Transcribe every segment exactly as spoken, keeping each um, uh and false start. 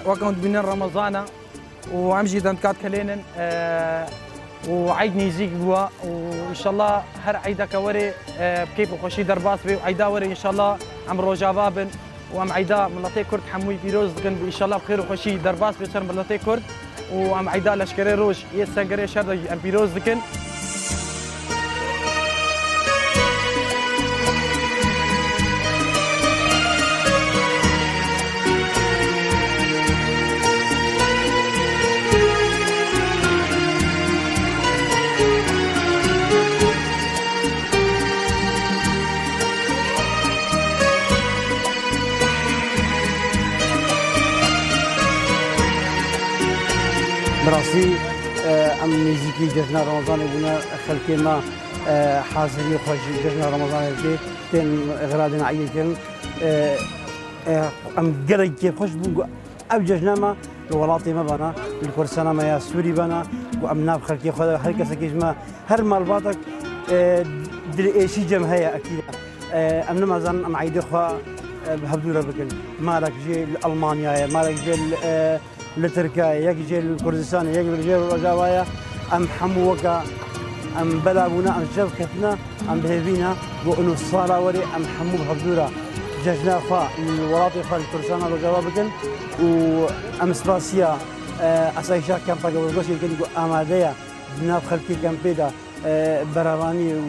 Weke hûn dibînin Remezan e û em jî dendika dikelênin, e, û eyd nêzîk bûye û înşallah her eydeke werê, e, bi keyf û xweşî derbas bê û eyda werê înşallah em rojava bin û em eyda miletê Kurd hemûyî pîroz dikin û înşallah bi xêr û xweşî derbas bê ser miletê Kurd û em eyda leşkerê roj yê Sengerê Şer de jî em pîroz dikin. Bi rastî, e, em nêzîkî cejna Remezanê bûne, xelkê me, e, hazirî xwe ji cejna Remezanê dike, tên xiradên eydê kirin. E, e, em gelek kêfxweş bûn ku ev cejna me li welatê me bana, li Kurdistana me ya Sûrî bana, ku em nav xelkê xwe de her kesekî ji me, her malbatek, e, dilêşî cem heye ekîd e. E, em nimazanin em eydê xwe, e, bi hevdû re bikin. Malek jê li Almanyayê, malek jê li, e, li Tirkiyeyê, yek jê li Kurdistanê, yek jê li Rojavayê, em hemû weke em bela bûne, em jev ketine, em bi hêvî ne ku ino sala werê em hemû bi hevdû re cejna xwe li welatê xwe li Kurdistana Rojava bikin û em spasiya, e, asayîşa kempeke Wezgoşê dikin ku amade ye di nav xelkê kempê de, e, berevanî û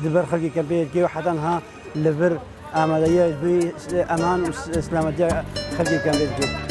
di ber xelkê kempê yê dikê û heta niha li vir amadeya ji bo eman û s-, silametiya xelkê kempê dike.